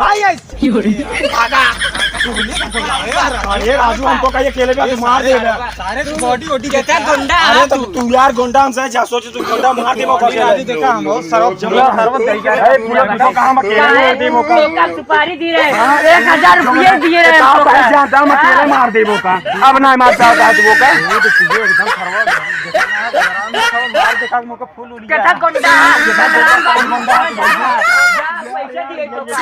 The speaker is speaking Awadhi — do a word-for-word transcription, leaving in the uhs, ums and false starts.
भाई, ऐसे भागा। अरे राजू, हमको कहिए अकेले में, तू मार दे बे। सारे तू बॉडी वॉडी देखा गुंडा। अरे तो तू यार गुंडा हमसे जा, सोच तू गुंडा मार दे, बॉडी राजू देखा, हम बहुत सरफ जमला, सरफ दे के। ए, पूरा देखो कहाँ हम अकेले मार दे, मौका। मौका सुपारी दी रहे। हाँ, एक हजार रुपये दिए रहे। का भाई, ज्यादा हम अकेले मार दे, मौका। अब ना मार पाओ, का तू मौका। एकदम सरवा मार देखा, मौका फुल उड़ गया। कथा गुंडा। पैसे दिए तो